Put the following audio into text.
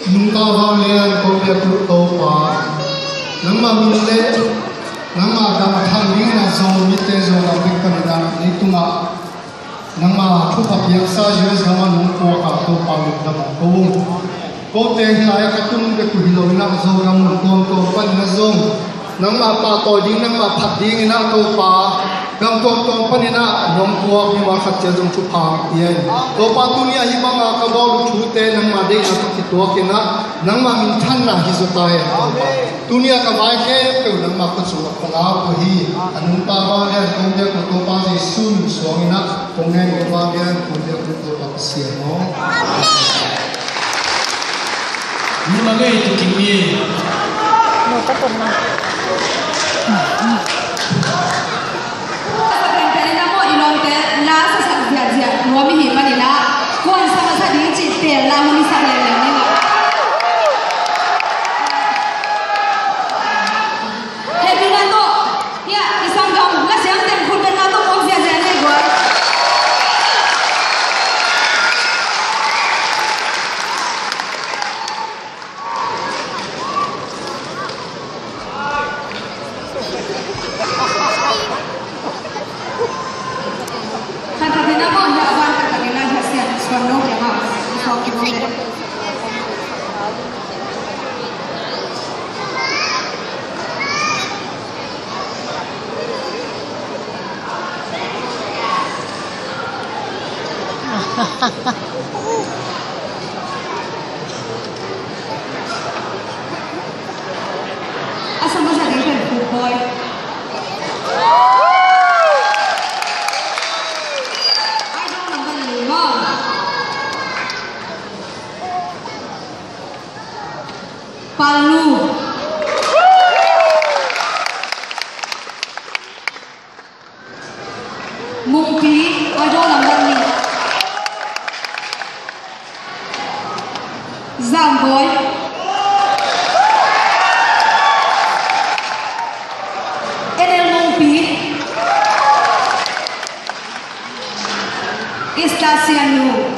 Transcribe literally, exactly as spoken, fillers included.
Nungta vanglian kong biak uh Topa, nangmah min le nangmah gam thang dingin a Zomite Zolam bek panin ah leitungah nangmah thupha piaksa U S gam ah nong puak ah Topa lungdam ko ung. Kote hih lai-ah ka tung bek uh hi loin ah Zogam mun tuamtuam panin ah zong nangmah pahtawi ding, nangmah phat dingin ah Topa, gam tuamtuam panin ah nong puak mimal khat ciat zong thupha hong pia in. Topa, tuni-ah hih banga ka bawl uh thute nangmah deihna tawh kituakin ah nangmah minthanna hi zaw ta hen Topa. Tuni-ah ka vai khempeuh nangmah khut sungah ka la uh hi. A nungta vanglian kong biak uh Topa Jesu min suangin ah kong ngen uh vanglian kong biak uh Topa Pasian aw. Amen. Nula ngei tu kim ye. Nula ka tung na. Sa pen pen na mo i lawmte la sa sa ziahziah nuam i hi manin ah kuan sa masa ding cih tel la hong i sa lianlian ni lo. Hehpihna tawh, hiah i sanggam la siam teng khut betna tawh muak ziahziah ni guai. Khat khat in a bawh hiah a ban khat khat in a hiah sian suan lo hiah a, a sawk ki bawh leh. A sa masa ding pen Pu Pawi. Idol number ni maw. Palnu. Mungpi, idol number ni. Zamboi. N L Mungpi. Esther Sianu.